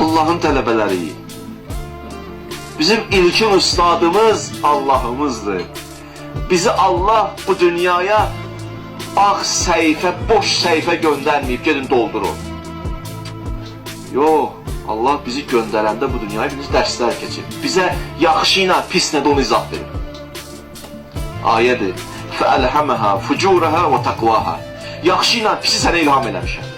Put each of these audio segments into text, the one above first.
Allahın tələbələriyik. Bizim ilkin ustadımız Allahımızdır. Bizi Allah bu dünyaya ağ səhifə, boş səhifə göndərməyib, gedin doldurun. Yox, Allah bizi göndərəndə bu dünyaya biz dərslər keçir. Bizə yaxşı ilə pis nədir onu izah verir. Ayədir. Fəəlhəməhə fucurəhə və təqvahə. Yaxşı ilə pisi sənə ilham eləmişəm.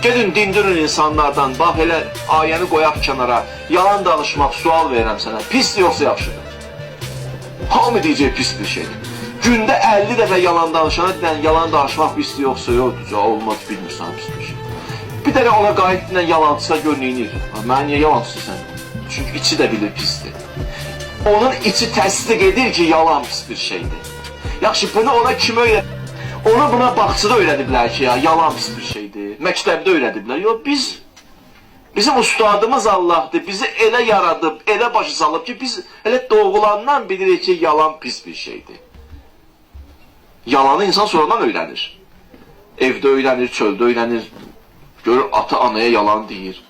Gedin dindirin insanlardan, bax elə ayəni qoyaq kənara. Yalan danışmaq, sual verirəm sənə. Pisdir yoxsa yaxşıdır? Hamı deyəcək pis bir şeydir. Gündə 50 dəfə yalan danışana deyən yalan danışmaq pisdir yoxsa yox, düzə olmaz, bilmirsən pis bir şey. Bir dənə ona qayıt dinən yalançısa gör neynir. Mən niyə yalançısan? Çünki içi də bilir pisdir. Onun içi təsdiq edir ki, yalan pis bir şeydir. Yaxşı, bunu ona kim öyrədib? Onu buna bağçada öyrədiblər ki, ya yalan pis bir şeydir. Məktəbdə öyrədiblər. Yox, bizim ustadımız Allahdır. Bizi elə yaradıb, elə başa salıb ki, biz elə doğulandan bilirik ki, yalan pis bir şeydir. Yalanı insan sonradan öyrənir. Evdə öyrənir, çöldə öyrənir. Görür ata anaya yalan deyir.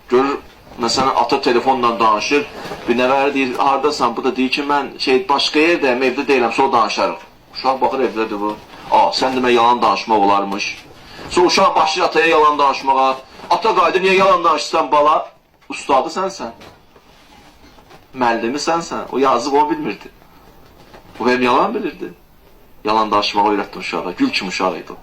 Görür məsələn ata telefonla danışır. Bir nəfər deyir, hardasan? Bu da deyir ki, mən şey başqa yerdəyəm, evdə deyiləm, sonra danışarıq. Uşaq baxır evdədir bu. A, sən demə yalan danışmaq olarmış. Sonra uşaq başlayır ataya yalan danışmağa. Ata qayıdır, niyə yalan danışırsan bala? Ustadı sənsən. Müəllimi sənsən. O yazıq onu bilmirdi. O həm yalan bilirdi. Yalan danışmağı öyrətdi uşağa. Gül kimi uşaq idi o.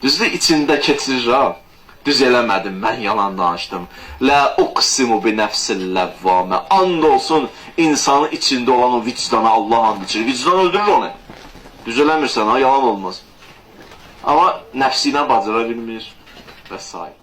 Düzdür, içində keçirir ha. Düz eləmədim, mən yalan danışdım. Lə uqsimu bi nəfsil ləvvamə. And olsun insanın içində olan o vicdana Allah and içirir. Vicdan öldürür onu. Düz eləmirsən ha, yalan olmaz. Amma nəfsi ilə bacara bilmir və sair.